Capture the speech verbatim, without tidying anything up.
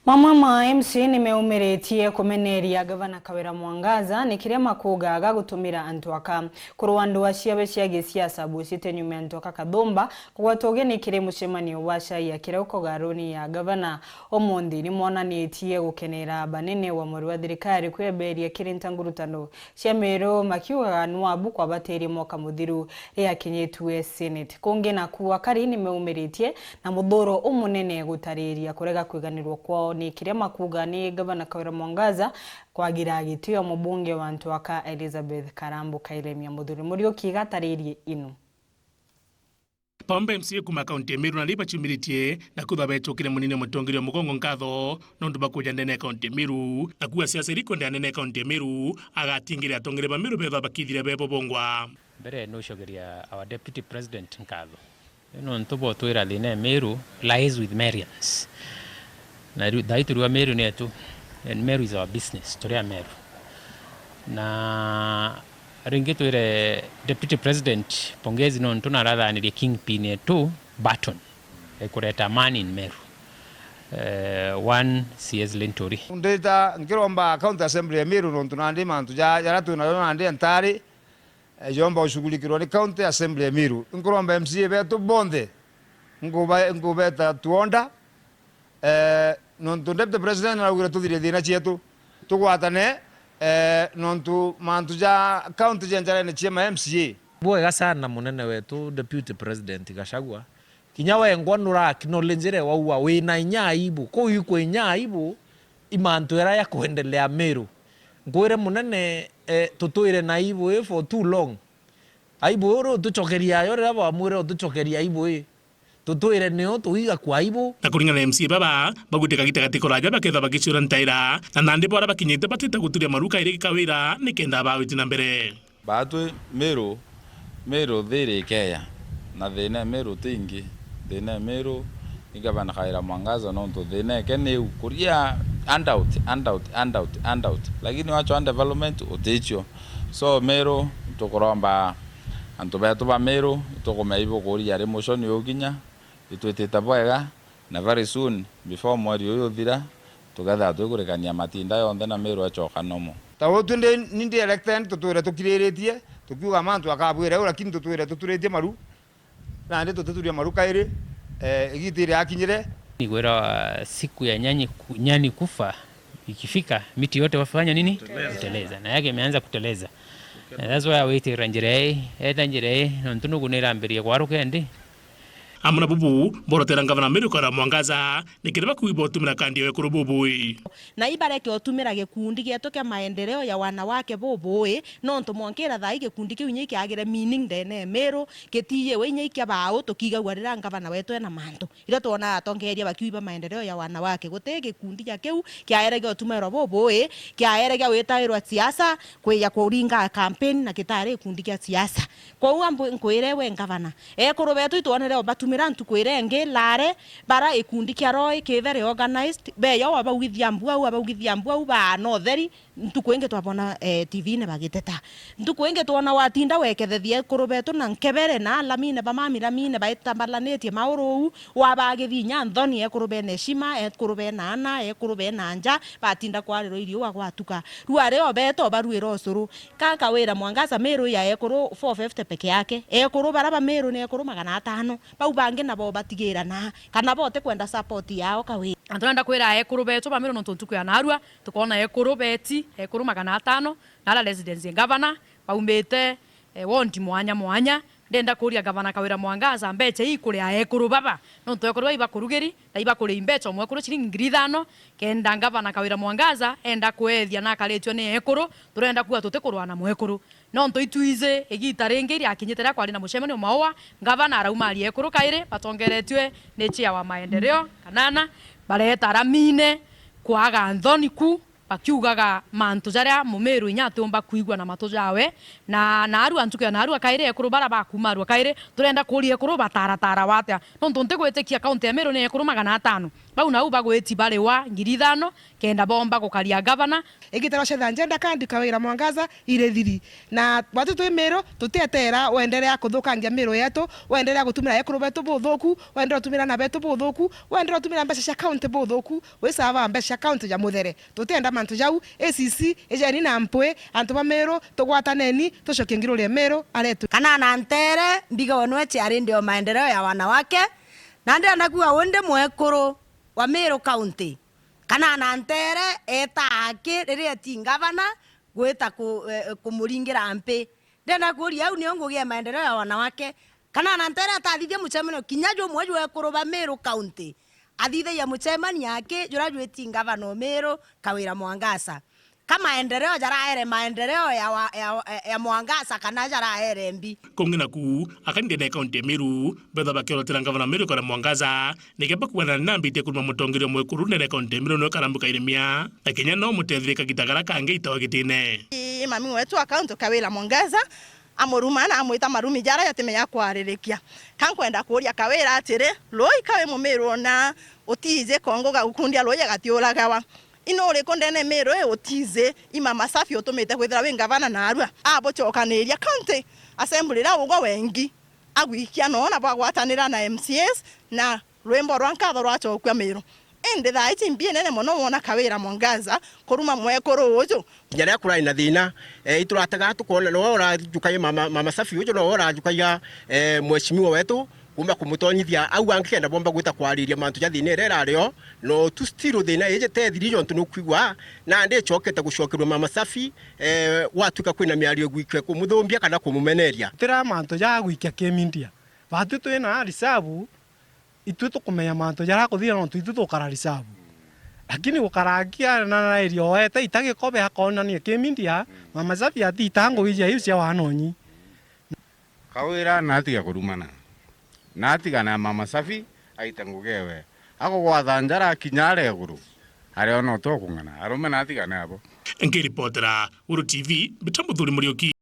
Mamwe ma M C A ni meumiritie kumeneria Gavana Kawira Mwangaza ni kiria makuuga ga gutumira antu aka kurua ndua ciawe cia gisiasa bucite nyuma ya antu aka kathumba kugwatwa ugeni kiri mucemanio wa cai ya kirauko garuni ya gavana. Umunthi ni monanitie gukenera banene wa mweri wa thirikari kweberia kiri ntangurutano cia Meru, makiugaga nwabu kwabatirie mwaka muthiru riakinyitue Senate. Kungi naku akari ni meumiritie na muthuro umunene gutariria kurega kwiganirwa kwao ni kiria makuuga ni Gavana Kawira Mwangaza kwagira gitio mubunge wa antu aka Elizabeth Karambu Kairemia. Muthuri Muriuki gataririe inu. Bamwe ba M C A kuuma kaunti ya Meru nari baciumiritie na kwithwa beecukire munini wa mutongeria wa mugongo nkatho nontu bwa kuja ndene ya kaunti ya Meru, na kuuga siasa iri kwendea ndene ya kaunti ya Meru agatingiria atongeria ba Meru bethwa bakithire bebo bongwa. Mbere nucokeria our deputy president nkatho nontu bwa utwira thina ya Meru lies with Meruans. Na riu, thaa ii turi wa Meru ni yetu, and Meru is our business, turi a Meru. Na ringi twire Deputy President pongezi nontu narathanirie kingpin yetu Burton, ekureta amani in Meru. Eh, one C S Linturi. Ndita nkiromba County Assembly ya Meru nontu nandi mantu ja, jaria twinajo nandi entari, eh, jomba gushughulikirwa ni County Assembly ya Meru. Nkuromba M C A betu bonthe, nkuba-, nkubeta tuonda, eh, nontu Deputy President araugire tuthirie thina cietu, tugwatane, eh, nontu mantu ja county ja njarene cia ma M C A. Bwega sana munene wetu Deputy President Gachagua. Kinya wengwa nura acknowledge re wauga wina inya aibu. Kuu ikwa inya aibu, i mantu era ya kwendelea Meru. Nkwire munene, eh, tutwire na aibu ii for too long. Aibu ii uri utucokeria yo riria bwamwire utucokeria aibu ii. Tutwire nio tuiga kwa aibu. Na kuringana na M C A baba, bagwite kagita gati kuraja bakethwa bagiciura ntaira, na nandi bora bakinyite batite guturia maru kairi Kawira nikenda bawiti na mbere. Baatwi Meru, Meru thiri ikeya, na thina e Meru ti ingi. Thina e Meru ni Gavana Kawira Mwangaza, nontu thina eke niu kuria handout, handout, handout, handout. Lakini wachwa development utichio. So Meru, tukuromba antu betu ba Meru, itukumea ibukuria ri muchoni ukinya, itwitite bwega, na very soon, before mweri uyu uthira, tukethira twikurikania matinda yonthe na Meru echoka normal. Ta utwi ndi, ni ndi elected, tutwire tukiriritie, tukiuga mantu akabwire u, lakini tutwire tuturitie maru, nandi tutituria maru kairi, eh, igita iria akinyire. Ni kwira, siku ya nyani ku-, nyani kufa ikifika, miti yote wafanya nini? Kuteleza. Kuteleza. Na yake imeanza kuteleza. And that's why I wait ranjire, eta njire, nontu nugu nirambirie kwaruka ndi. Amwe na bubu, borotera ngavana Mary Kawira Mwangaza, nikenda bakuigua utumira kandi ya wekuru bubui. Na ibareke utumira gikundi gietu kia maendeleo ya wanawake bubui, nontu mwonkira thaa ii gikundi kiu inya ikiagire meaning ndene ya Meru, kitiiwe inya ikia bau, tukigagua riria ngavana wetu ena mantu. Iria twona atongeria bakiuiba maendeleo ya wanawake, guti gikundi gia kiu kiaere gia utumirwa bubui, kiaere gia witairwa siasa, kwija kuringa campaign na kitari gikundi gia siasa. Kwou ambu-, nkwire we ngavana, ekuru betu itwonere ubatumira ntuku iria ingi, lare, bara gikundi kia Roi ki very organized, beyo wabaugithia mbu au, abaugithia mbu au, baana utheri, ntuku ingi twabona, eh, T V-ini bagiteta. Ntuku ingi twona watinda wekethethia ekuru betu na nkebere na alamine, bamamiramine, baitambalanitie mauru uu, wabagithia inya nthoni, ekuru bena heshima, ekuru bena ana, ekuru bena nja, batinda kwarirwa irio wa gwatuka. Riu ari o betu obaruira ucuru. Ka Kawira Mwangaza Meru ya ekuru four fifty peke yake. Ekuru bara ba Meru ni ekuru magana atano. Bau bangi nabo batigira na, kana bo utikwenda support yao Kawira. Na turenda kwira ekuru betu ba Meru nontu ntuku ya narua, tukoona ekuru beti, ekuru magana atano, na ara residents ya ngavana, baumite, eh, ward mwanya mwanya. Ndenda kuria ngavana Kawira Mwangaza mbecha ii kuria ekuru baba, nontu ekuru baba ibakurugiri, na ibakuria mbecha umwe ekuru ciringi ngiri ithano, kenda ngavana Kawira Mwangaza enda kweethia na akaritue ni ekuru, turenda kuuga tutikurua na mwekuru. Nontu itwiji igita ringi riakinyite riria kwari na mucemanio Maua, ngavana araumaria ekuru kairi, batongeretue ni chair wa maendeleo, Kanana, bareeta aramine, kwaga nthoni ku, bakiugaga mantu jaria Mumiru inya atiumba kwigua na matu jawe, na, na arua ntuku ya narua kairi ekuru bara bakumarua kairi, turenda kuria ekuru bataratarawa atia? Nontu ntigwitikia kaunti ya Meru ni ekuru magana atano. Bau nau bagwiti bariwa ngiri ithano kenda bomba gukaria ngavana. Igitarwa cia thaa njenda kandi Kawira Mwangaza iri thiri. Na batu twi Miru, tutieteera wenderea kuthukangia Miru yetu, wenderea gutumira ekuru betu buthuku, wenderea gutumira ana betu buthuku, wenderea gutumira mbeca cia county buthuku, wisava mbeca cia county ja muthere. Tutienda mantu jau, A C C, ijeni na mpwi, antu ba Miru, tugwataneni, tucokie ngirurie Miru aretu. Kana na ntere, mbigo nwe ciari ndio maendeleo ya wanawake, na ndirenda kuuga undi mwekuru wa Miru County, kana na ntere eta aki riria eti ngavana gwita ku-, eh, kumuringira mpi. Ndenda kuuria, au nio ngugi ya maendeleo ya wanawake? Kana na ntere atathithia mucemanio kinya jumwe jwa ekuru ba Miru County, athithagia mucemanio aki jura jwiti ngavana o Miru, Kawira Mwangaza? Ka maendeleo jaraere maendeleo ya wa-, ya, ya, ya Mwangaza kana jaraere mbi? Kungi naku, akari ndene ya kaunti ya Miru, betha bakiorotera ngavana Miru Kawira Mwangaza, nikenda kuganana na mbiti kuruma mutongeria mwekuru ndene ya kaunti ya Miru nwe Karambu Kairimia, na kinya no muteethire kagita gara kangi aitawa gitine. Ii, mami wetu wa kaunti Kawira Mwangaza, amuruma na amwita marumi jara jatimenya kwaririkia. Ka nkwenda kuuria Kawira atiri, Rui ka wi Mumiru ona utiji kongo ga gukundia Rui agatiuragawa? Ino uriku ndene Miru i utiji i Mama Safi utumite kwithira wi ngavana narua? Abucokaniria county assembly ra ugwe wengi agwikia noona bwagwatanira na M C As na rwimbo rwa nkatho rwacokua Miru. Indi thaa iji mbi inene mono wona Kawira Mwangaza kuruma mwekuru uju. Kinya riria kurari na thina, eh, ituratega tukoona nowe urajukagia Mama, Mama Safi uju nowe urajukagia, eh, mheshimiwa wetu, kuumba kumutonyithia au angi kenda bomba gwita kwariria mantu ja thina iria irari o, no tu still thina iji tethiri jontu nukwigua, nandi icokete gucokerua Mama Safi, eh, gwatuika kwina miario igwikwe kumuthumbia kana kumumeneria. Tira mantu ja gwikia kimindia. Batu twina reserve, itwi tukumenya mantu jaria akuthithia nontu itwi tukara reserve. Lakini gukara akia na area oete ita gikobe akonania kimindia, Mama Safi atiita ngugi cia iu cia wanonyi. Kawira natiga kurumana. Natigana na Mama Safi aite ngugi ewe. Akugwatha njara akinya aria iguru. Aria ona uti ukung'ana. Arume natigane abo. Nkiripotera Guru T V, mbita Muthuri Muriuki.